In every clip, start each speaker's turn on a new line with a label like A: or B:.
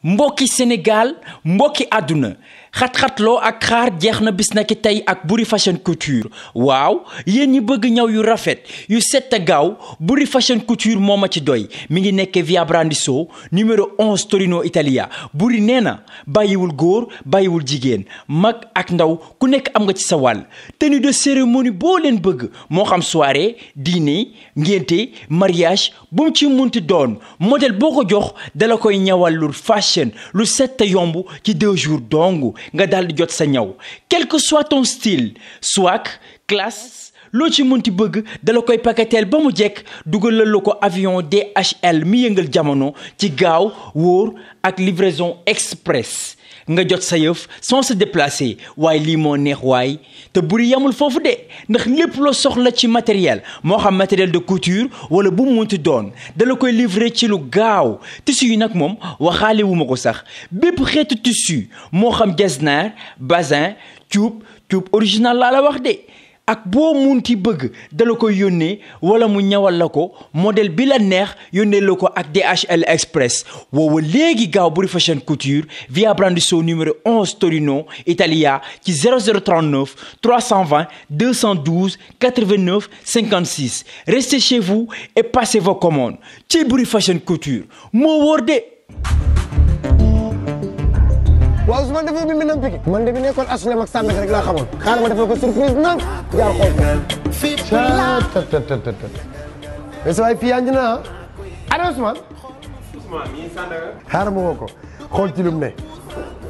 A: mbokki Sénégal mbokki àdduna xat-xatloo ak xaar jeex na bis na ki tey ak Boury Fashion Couture waaw yéen ñi bëgg ñaw yu rafet yu set a gaaw Boury Fashion Couture moo ma ci doy mi ngi nekk via Brandiso numéro 11 Torino Italia. Boury nee na bàyyiwul góor bàyyiwul jigéen mag ak ndaw ku nekk am nga ci sa wàll tenue de cérémonie boo leen bëgg moo xam soirée dîner ngénte mariage bu mu ci munti doon modèle boo ko jox dala koy ñawal lu fashion lu set a yomb ci 2 jours dong nga daal di jot sa ñaw quel que soit ton style swag classe loo ci mënti bëgg dala koy paketeel ba mu jekk dugalal la ko avion DHL mi yëngal jamono ci gaaw wóor ak livraison express nga jot sa yëf sans se déplacer waaye lii moo neex waay te Boury yamul foofu de ndax lépp loo soxla ci matériel moo xam matériel de couture wala bu mu munti doon dala koy livrer ci lu gaaw tissu yi nag moom waxaale wu ma ko sax bépp xeetu tissu moo xam jesner bazin cuub original laa la wax de ak boo munti bëgg dala koy yónnee wala mu ñawal la ko modèle bi la neex yónnee la ko ak DHL Express woowa léegi gaaw Boury Fashion Couture via Brandiso numéro 11 Torino Italia ci 0039 320 212 89 56 restez chez vous et passez vos commandes ci Boury Fashion Couture moo wóor de.
B: waaw Ousmane dafa bi Minam Pikine man de bi nekkoon HLM ak Sandaga rek laa xamoon xaaral ma defal ko surprise nag jaar xool ko mais sa waay fii yaa ngi na allo Ousmane
C: mii Sandaga
B: xaaral ma woo ko xool ci lu mu ne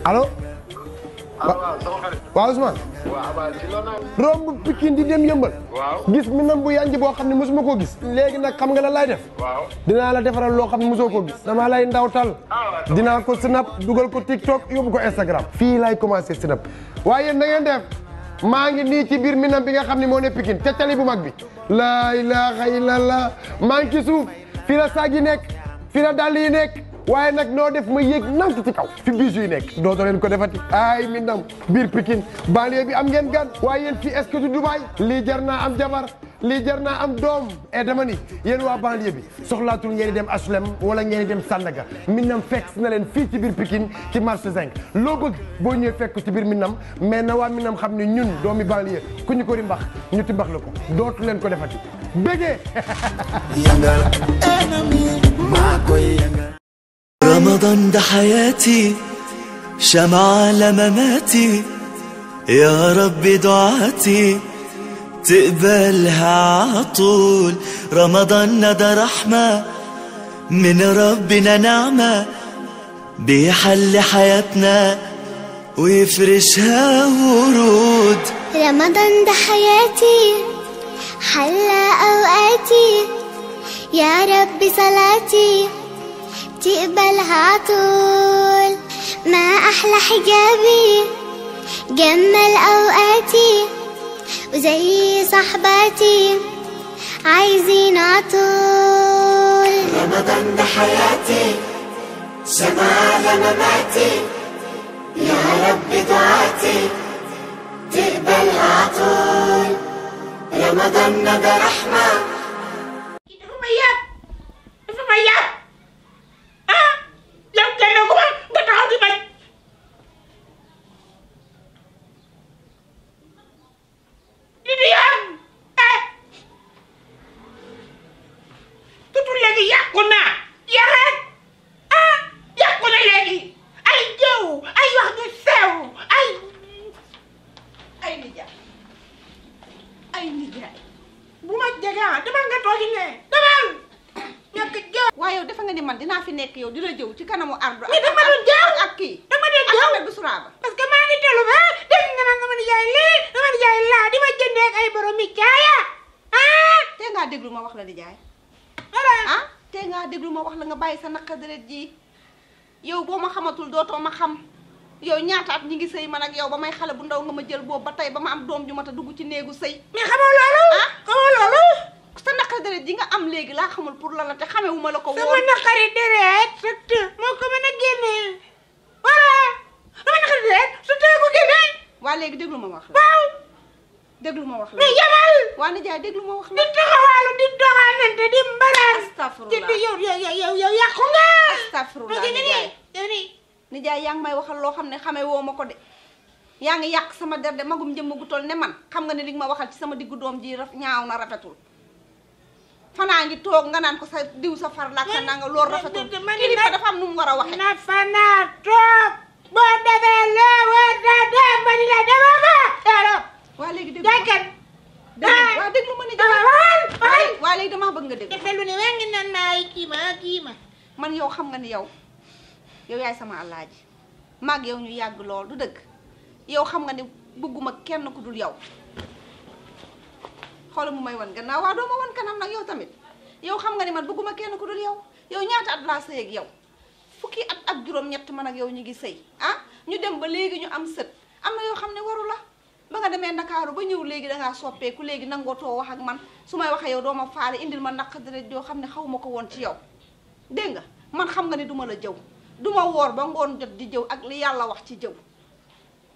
B: allo waaw Ousmane romb Pikine di dem yëmbal gis Minam bu yanji boo xam ne mosuma koo gis léegi nag xam nga la lay def dinaa la defaral loo xam ne mosoo koo gis dama lay ndawtal dinaa ko snap dugal ko TikTok yóbbu ko Instagram fii lay commencé snap waaye na ngeen def maa ngi nii ci biir Minam bi nga xam ne moo ne Pikine te tali bu mag bi laa ilaaha illallah maa ngi ci suuf fii la saag yi nekk fii la dàll yi nekk waaye nag noo def ma yéeg nank ci kaw fi bijoux yi nekk dootoo leen ko defati ay Minam biir Pikine banlieue bi am ngeen gan waaye yéen fii est-ce que du Dubaï lii jar naa am jabar lii jar naa am doom et dama ni yéen waa banlieue bi soxlaatul ngeen di dem HLM wala ngeen di dem Sandaga Minam fekk na leen fii ci biir Pikine ci marché 5 loo bëgg boo ñëwee fekk ci biir Minam mais na waa Minam xam ne ñun doomi banlieue ku ñu ko rimbax ñu timbax la ko dootu leen ko defati bégee
D: رمضان ده حياتي شمعة على مماتي يا رب دعاتي تقبلها عطول رمضان ده رحمة من ربنا نعمة بيحل حياتنا ويفرشها ورود
E: رمضان ده حياتي حلى أوقاتي يا رب صلاتي تقبلها عطول ما أحلى حجابي جمل أوقاتي وزي صحباتي عايزين عطول
F: رمضان ده حياتي سما على مماتي يا رب دعاتي تقبلها عطول رمضان ده رحمة
G: waaye yow defe nga ni man dinaa fi nekk yow di la jëw ci kanamu ardo
H: dama doon jëw
G: ak kii
H: dama doon jëw
G: ak Bousraba
H: parce que maa ngi telu ba dégg nga naan dama di jaay lii dama di jaay laa di ma jëndee ak ay borom mi caaya
G: tee ngaa déglu ma wax la di jaay tee ngaa déglu ma wax la nga bàyyi sa naqa deret ji yow boo ma xamatul dootoo ma xam yow ñaata at ñi ngi sëy man ak yow ba may xale bu ndaw nga ma jël boobu ba tey ba ma am doom ju ma ta dugg ci néegu sëy
H: mais xamoo loolu xamoo loolu
G: sa naqari deret ji nga am léegi laa xamul pour la te xamewuma la ko woon
H: sama naqari deret surtout moo ko mën a génnee voilà sama naqari deret surtout ko génnee
G: waa léegi déglu ma wax la
H: waaw
G: déglu ma wax la
H: mais yamal
G: waa nijaay déglu ma wax la
H: di taxawaalu di doxaanante di mbaraan
G: astafurlah
H: yow yàqu nga
G: astafurlah nijaay
H: yow nii
G: nijaay yaa ngi may waxal loo xam ne xamee woo ma ko de yaa ngi yàq sama der de magum jëmm gu toll ne man xam nga ne li nga ma waxal ci sama diggu doom ji ñaaw na rafetul fanaa ngi toog nga naan ko sa diw sa far laak sa nanga loolu rafetul kilifa dafa am nu mu war a waxe
H: na fanaa toog boo demee loo war na dem ba ni la dama ko
G: waa léegi déglu
H: ma
G: déglu ma ni waa léegi damaa bëgg nga déglu
H: defee lu ne waa ngi naan naa kii ma
G: man yow xam nga ni yow yaay sama alaaji maag yow ñu yàgg lool du dëgg yow xam nga ni bëgguma kenn ku dul yow xoolal mu may wan gannaaw waaw doo ma wan kanam nag yow tamit yow xam nga ni man bëgguma kenn ku dul yow ñaata at laa sëy ak yow fukki at ak juróom-ñett man ak yow ñu ngi sëy ñu dem ba léegi ñu am sët am na yoo xam ne waru la ba nga demee Ndakaaru ba ñëw léegi dangaa soppeeku léegi nangootoo wax ak man su may waxee yow doo ma faale indil ma naq deret joo xam ne xaw ma ko woon ci yow dégg nga man xam nga ni duma la jëw duma woor ba ngoon jot di jëw ak li yàlla wax ci jëw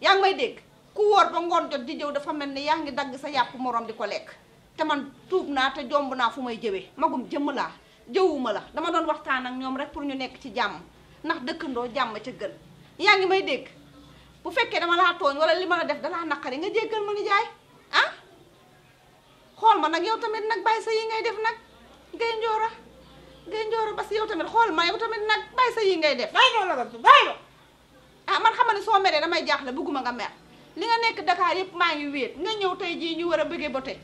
G: yaa ngi may dégg ku woor ba ngoon jot di jëw dafa mel ni yaa ngi dagg sa yàpp morom di ko lekk te man tuub naa te jomb naa fu may jëwee magum jëmm laa jëwuma la dama doon waxtaan ak ñoom rek pour ñu nekk ci jàmm ndax dëkkandoo jàmm ca gën yaa ngi may dégg bu fekkee dama laa tooñ wala li ma la def dalaa naqari nga jéggal ma nijaay xool ma nag yow tamit nag bàyyi sa yi ngay def nag ngay njoora parce que yow tamit xool ma yow tamit nag bàyyi sa yi ngay def bàyyi man xam ne soo meree damay jaaxle bëgguma nga mer li nga nekk Dakar yëpp maa ngi wéet nga ñëw tey jii ñu war a bëggee bote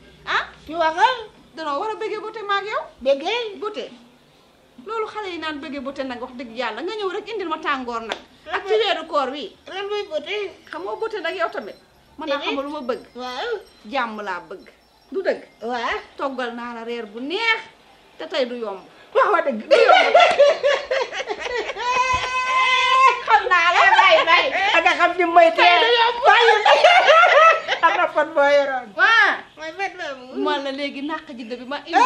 H: ñu waxal
G: danoo war a bëggee bote maa ak yow
H: bëggee
G: bote loolu xale yi naan bëggee bote nag wax dëgg yàlla nga ñëw rek indil ma tàngoor nag ak ci weeru koor wi
H: lan mooy bote
G: xam nga bote nag yow tamit man naa xam lu ma bëgg
H: waaw
G: jàmm laa bëgg du dëgg
H: waaw
G: toggal naa la reer bu neex te tey du yomb
H: wax dëgg du yomb xam naa la bàyyi nga xam ni mooy tey du yomb am na fan boo yoroon mooy fet boobu
G: man la léegi naq ji bi ma indi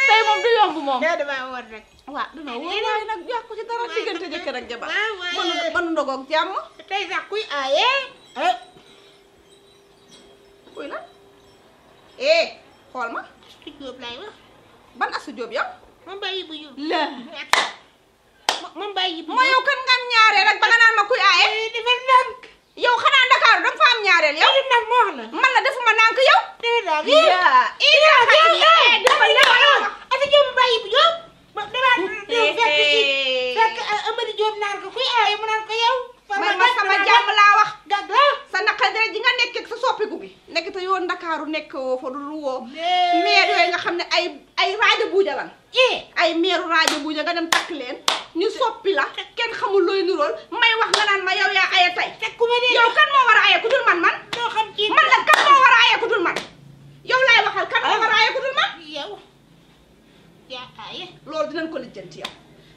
G: tey moom du yomb moom
H: dama war rek
G: waaw dina wóor waaye nag yàq ko ci dara diggante jëkkër ak jabar ban ndogoog jàmm
H: tey sax kuy aaye
G: kuy la xool ma
H: Astu Jóob laay wax
G: ban Astu Jóob yow
H: moom bàyyi bu Jóob
G: la
H: moom bàyyi bu
G: moo yow kan nga am ñaareel rek ba nga naan ma kuy aaye
H: dafa ndànk
G: yow xanaa Ndakaaru danga fa am ñaareel yow
H: nag moo wax la
G: man la defuma ndànk yow
H: Astu Jóob bàyyi bu Jóob dama fekk Amady Jóob naan ko kuy aaye mu naan ko yow
G: ma sama jàmm laa wax
H: gag la
G: sa naqal deret ji nga nekk ak sa soppiku bi nekk te yoo Ndakaaru nekk woo fa du woo maire yooyu nga xam ne ay raajo buuja lan ay maire raajo buuja nga dem takk leen ñu soppi la kenn xamul looy nurool may wax nga naan ma yow yaa aya tey yow kan moo war a aya ku dul man
H: doo xam ci
G: man la kan moo war a aya ku dul man yow laay waxal kan moo war a aya ku dul man
H: yow yaa aaye
G: loolu dinañ ko lijjanti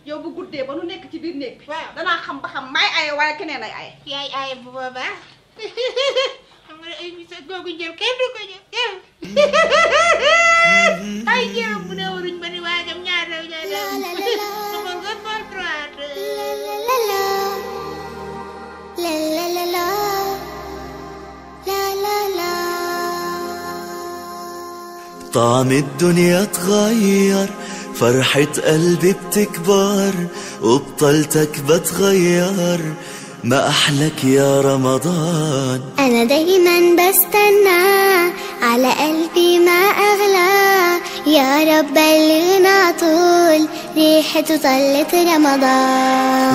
G: yow bu guddee ba nu nekk ci biir néeg bi
H: waaw
G: danaa xam ba xam may aye waaye keneen ay aye
H: yaay aaye bu boobaa xam nga ay sa googu jël kenn du ko jël ay jëram bu ne waruñ ba ni waajam ñaar sama nga contrat
D: طعم الدنيا اتغير فرحة قلبي بتكبر وبطلتك بتغير ما أحلك يا رمضان
E: أنا دايما بستنى على قلبي ما أغلى يا رب بلغنا طول ريحته طلت رمضان.